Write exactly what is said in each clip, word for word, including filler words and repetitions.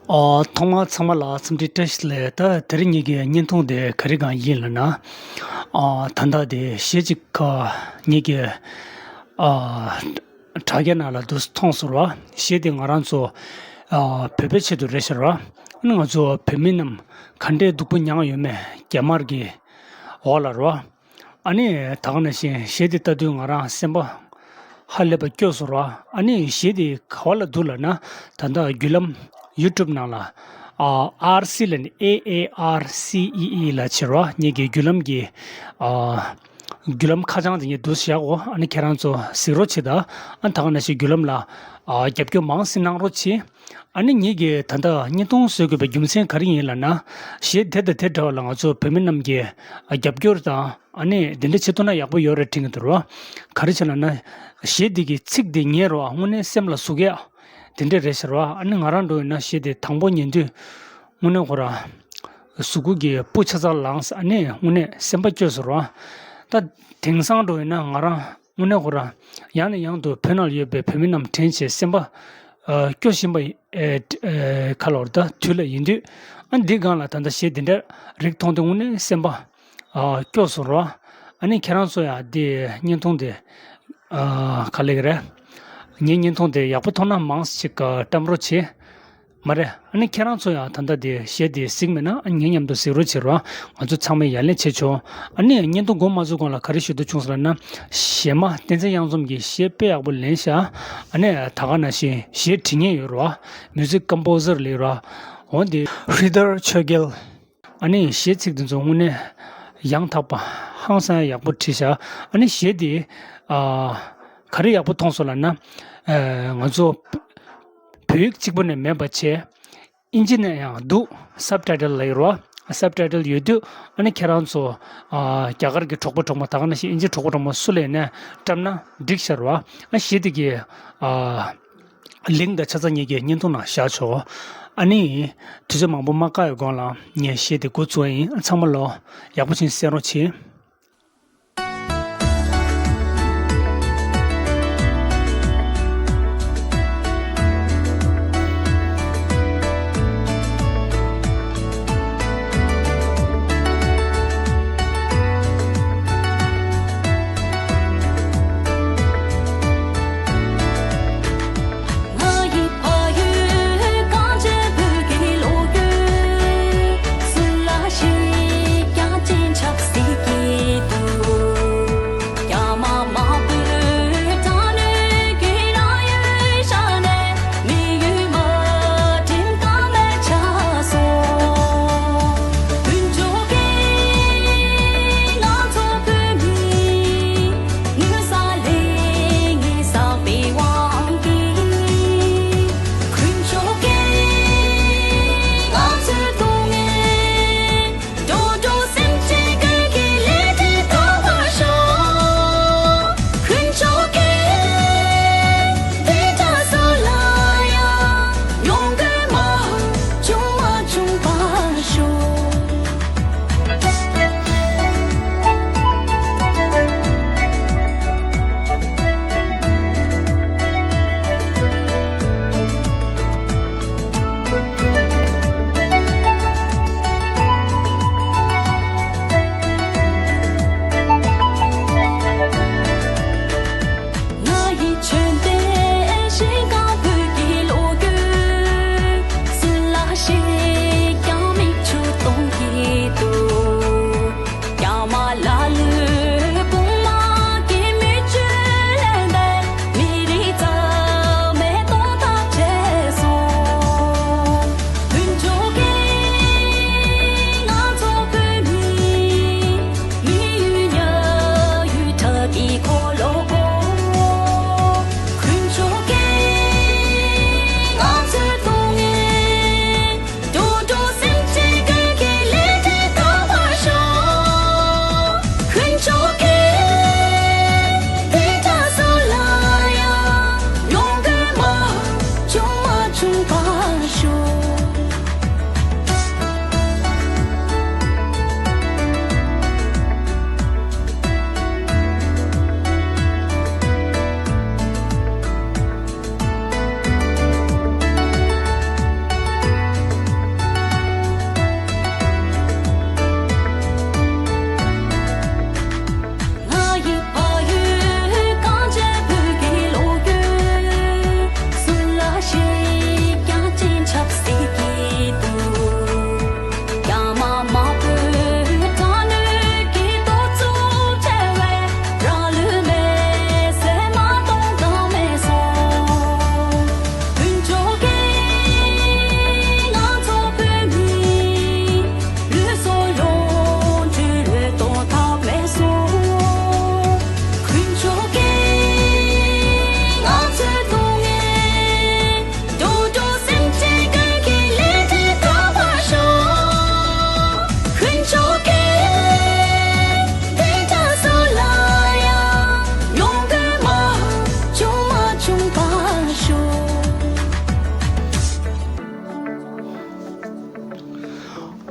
ཨ། ཐོག་མར་ཚང་མ་ལ་འཚམས་འདྲི་བཀྲ་ཤིས་བདེ་ལེགས། ད་དེ་རིང་ངེད་ཀྱི་བརྙན་ཐུང་དེ་ག་རེ་གང་ཡིན་ལབ་ན། ཨ། ད་ལྟ་དེ་གཞས་ཅིག་ཁ་ངེད་ཀྱི་ཨ། དྲ་རྒྱ་ནང་ལ་འདུག་མཐོང་སོང་ར། གཞས་དེ་ང་རང་ཚོ་ཨ། བོད་པའི་ཆེད་དུ་རེད་ཤག་ར། ཨ་ནི་ང་ཚོ་བོད་མི་རྣམས་ག་འདྲའི་སྡུག་པོ་མྱངས་ཡོད་མེད་རྒྱ་དམར་གྱི་འོག་ལ་ར། ཨ་ནི་ད་ག་ནང་བཞིན་གཞས་དེ་ལྟ་དུས་ང་རང་སེམས་པ་ཧ་ལས་པ་སྐྱོ་སོང་ར། ཨ་ནི་གཞས་དེ་ག་བ་ལ་འདུག་ལབ་ན། ད་ལྟ་བརྒྱུད་ལམ་ཡུ་ཊུབ་ནང་ལ་ཨ། ཨར་སི་ལབ་ནས། ཨེ་ཨེ་ཨར་སི་ཨི་ཨི་ལབ་བྱས་ར། ངེད་ཀྱི་བརྒྱུད་ལམ་གྱི་ཨ། བརྒྱུད་ལམ་ཁ་བྱང་དེ་ངས་འདུག་བཞག་གོ། ཨ་ནི་ཁྱེད་རང་ཚོ་གཟིགས་རོགས་བྱེད་ད། ཨ་ནི་ད་ག་ནང་བཞིན་བརྒྱུད་ལམ་ལ་ཨ། རྒྱབ་སྐྱོར་མང་ཙམ་གནང་རོགས་བྱེད། ཨ་ནི་ངེད་ཀྱིས་ད་ལྟ་བརྙན་ཐུང་བཟོ་དགོས་པའི་རྒྱུ་མཚན་ག་རེ་ཡིན་ལབ་ན། གཞས་དེ་དང་དེ་འདྲ་བ་ལ་ང་ཚོ་བོད་མི་རྣམས་ཀྱིས་རྒྱབ་སྐྱོར་དང་ཨ་ནི་དེ་འདྲ་བྱེད་ཐུབ་ན་ཡག་པོ་ཡོད་རེད་དྲན་གྱི་འདུག་ར། ག་རེ་བྱས་ལབ་ན། གཞས་འདི་གི་ཚིག་འདི་ཉན་རོགས། དངོས་གནས་སེམས་ལ་ཟུག་ཡ་དེ་འདྲ་རེད་ཤག་ར། ཨ་ནི་ང་རང་འདྲ་བོ་ཡིན་ན་གཞས་འདི་དང་པོ་ཉན་དུས་དངོས་གནས་ཁོ་ར་གཟུགས་པོ་གི་སྤུ་ཆ་ཚང་ལངས། ཨ་ནི་དངོས་གནས་སེམས་པ་སྐྱོ་སོང་ར། ད་དེང་སང་འདྲ་བོ་ཡིན་ན་ང་རང་དངོས་གནས་ཁོ་ར་ཡང་ནས་ཡང་དུ་བོད་ནང་ལ་ཡོད་པའི་བོད་མི་རྣམས་དྲན་བྱས་སེམས་པ་ཨ། སྐྱོ་བཞིན་པ་ཨེ། ཨེ། ག་ལབ་རེད། ད་དུས་ལ་ཡིན་དུས། ཨ། འདི་སྒང་ལ་ད་ལྟ་གཞས་འདི་འདྲ་རིགས་མཐོང་དུས་དངོས་གནས་སེམས་པ་ཨ། སྐྱོ་སོང་ར། ཨ་ནི་ཁྱེད་རང་ཚོ་ཡང་འདི་བརྙན་ཐུང་དེ་ཨ། ག་ལབ་ཀྱི་རེད། ངའི་བརྙན་ཐུང་དེ་ཡག་པོ་མཐོང་ན་མང་ཙམ་ཅིག་བཀྲམ་རོགས་བྱེད། མ་རེད། ཨ་ནི་ཁྱེད་རང་ཚོ་ཡང་ད་ལྟ་དེ་གཞས་དེ་གཟིགས་མེད་ན། ཨ། ངའི་མཉམ་དུ་གཟིགས་རོགས་བྱེད་རོགས། ང་ཚོ་ཚང་མས་ཡ་ལན་བྱེད་ཆོག། ཨ་ནི་བརྙན་ཐུང་འགོ་མ་བཙུགས་གོང་ལ་ག་རེ་ཞུ་འདོད་བྱུང་ཟེར་ན། གཞས་མ་བསྟན་འཛིན་གཡང་འཛོམས་ཀྱི་གཞས་དཔེ་ཡག་པོ་ལེན་ཤག། ཨ་ནི་ད་ག་ནང་བཞིན་གཞས་འབྲི་མཁན་ཡོད་རེད་བ། མིའུ་ཛིག་ཀམ་པོ་ཟར་ལབ་ར། འོ་འདི་ཧྲི་དར་ཆོས་རྒྱལ། ཨ་ནི་གཞས་ཚིག་དེ་ཚོ་དངོས་གནས་ཡང་དག་པ་ཧང་སང་ཡག་པོ་བྲིས་ཤག། ཨ་ནི་གཞས་དེ་ཨ། ག་རེ་ཡག་པོ་མཐོང་སོང་ལབ་ན། ཨ། ང་ཚོ་བོད་ཡིག་གཅིག་པོ་ནས་མེད་པ་བྱས། ཨིན་ཇི་ནས་ཡང་འདུག། སབ་ཊའི་ཊལ་ལབ་ཡོད་རེད་བ། སབ་ཊའི་ཊལ་ཡོད་དུས་ཨ་ནི་ཁྱེད་རང་ཚོ་ཨ། རྒྱ་གར་གྱི་གྲོགས་པོ་གྲོགས་མོ། ད་ག་ནང་བཞིན་ཨིན་ཇི་གྲོགས་པོ་གྲོགས་མོ་སུ་ལ་ཡིན་ནའི་བཀྲམ་ན་འགྲིག་ཤག་རེད་བ། ཨ། གཞས་དེ་གི་ཨ། ལིང་ཀི་དང་ཆ་ཚང་ངེད་ཀྱི་བརྙན་ཐུང་ནང་བཞག་ཆོག། ཨ་ནི་དུས་ཚོད་མང་པོ་མ་བཀག་པའི་གོང་ལ་ངས་གཞས་དེ་འགོ་བཙུགས་པ་ཡིན། ཨ། ཚང་མ་ལོ་ཡག་པོ་བྱེད། གསན་རོགས་བྱེད།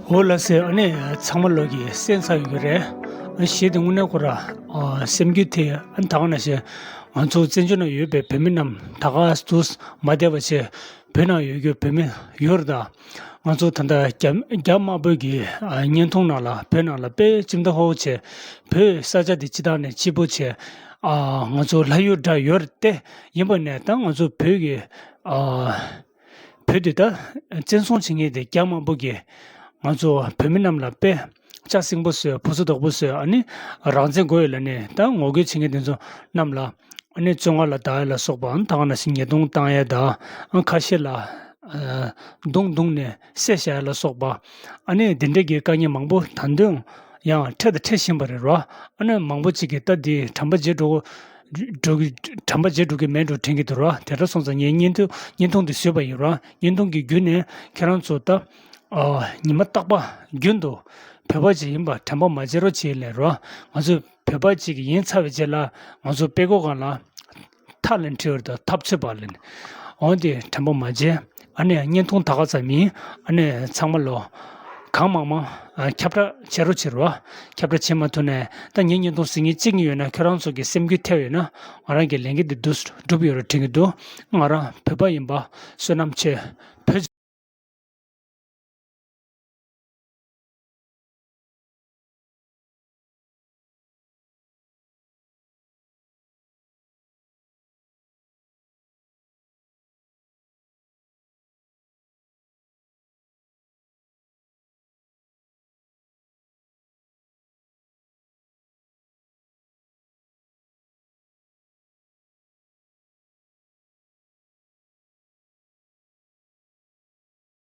འོ་ལགས་སེ། ཨ་ནི་ཚང་མ་ལོག་གི་གསན་ཚར་ཡོད་ཀྱི་རེད། ཨ་གཞས་དེ་དངོས་གནས་ཁོ་ར་ཨ་སེམས་རྒྱུད་དེ། ཨ་ད་ག་ནང་བཞིན་ང་ཚོ་བཙན་བྱོལ་ནང་ཡོད་པའི་བོད་མི་རྣམས་ད་ག་དུས་མ་བསྡད་པ་བྱས། བོད་ནང་ཡོད་རྒྱུ་བོད་མི་ཡོད་རེད་ད། ང་ཚོ་ད་ལྟ་རྒྱ་རྒྱ་དམར་པོའི་གི་ཨ་བརྙན་ཐུང་ནང་ལ། བོད་ནང་ལ་དཔེ་ལྕེ་མདའ་ཧོ་ཧོ་བྱས། བོད་ས་ཆ་དེ་སྤྱི་བཏང་ནས་སྐྱིད་པོ་བྱས། ཨ་ང་ཚོ་ལྷ་ཡུལ་འདྲ་ཡོད་རེད་དེ། ཡིན་པ་ནས་ད་ང་ཚོ་བོད་ཀྱི་ཨ་བོད་དེ་ད་བཙན་བཟུང་བྱེད་མཁན་དེ་རྒྱ་དམར་པོ་གིས་ང་ཚོ་བོད་མི་རྣམས་ལ་དཔེ་ལྕགས་སྲིན་པོ་བཟོས། ཕོ་སོ་དོག་པོ་བཟོས། ཨ་ནི་རང་བཙན་དགོས་ཡོད་ལབ་ནས་ད་ངོ་རྒོལ་བྱེད་མཁན་དེ་ཚོ་རྣམས་ལ། ཨ་ནི་བཙོན་ཁང་ལ་བདག་ཡ་ལ་སོགས་པ། ཨ་ནི་ད་ག་ནང་བཞིན་ཉེས་རྡུང་བཏང་ཡ་དང་། ཨ་ཁ་ཤས་ལ་ཨ་རྡུང་བརྡུངས་ནས་བསད་བཞག་ཡ་ལ་སོགས་པ། ཨ་ནི་འདི་འདྲ་གི་དཀའ་ངལ་མང་པོ་ད་དུང་ཡང་འཕྲད་དང་འཕྲད་བཞིན་པ་རེད་རོ། ཨ་ནི་མང་པོ་ཅིག་གིས་ད་འདི་དྲན་པ་བརྗེད་འགྲོ་འགྲོ་གི། དྲན་པ་བརྗེད་འགྲོ་གི་མེད་འགྲོ་དྲན་གྱི་འདུག་ར། དེ་འདྲ་སོང་ཙང་ངས་བརྙན་ཐུང་བརྙན་ཐུང་འདི་བཟོས་པ་ཡིན་ར། བརྙན་ཐུང་གི་བརྒྱུད་ནས་ཁྱེད་རང་ཚོ་ད་ཨ་ཉི་མ་རྟག་པར་རྒྱུན་དུ་བོད་པ་ཅིག་ཡིན་པ་དྲན་པ་མ་བརྗེད་རོགས་བྱེད་ལབ་ར། ང་ཚོ་བོད་པ་ཅིག་ཡིན་ཚར་བའི་རྗེས་ལ་ང་ཚོ་དཔྲལ་ཀོ་སྒང་ལ་ཐག་ལེན་ཁྲིད་ཡོད་རེད་ད། འཐབ་རྩོད་པ་ལེན། འོན་ཏེ་དྲན་པ་མ་བརྗེད། ཨ་ནི་བརྙན་ཐུང་ད་ག་ཙམ་ཡིན། ཨ་ནི་ཚང་མ་ལོ་གང་མང་མང་ཨ་ཁྱབ་བསྒྲགས་བྱེད་རོགས་བྱེད་རོགས། ཁྱབ་བསྒྲགས་བྱེད་མ་ཐུབ་ནས་ད་ངའི་བརྙན་ཐུང་གཟིགས་མཁན་གཅིག་གཉིས་ཡོད་ན། ཁྱོད་རང་ཚོ་གི་སེམས་འགུལ་ཐེབས་ཡོད་ན། ང་རང་གི་ལས་འགན་འདི་འདུག་སེ་འགྲུབ་ཡོད་རེད་དྲན་གྱི་འདུག་ང་རང་བོད་པ་ཡིན་པ་བསོད་ནམས་ཆེ། བོད།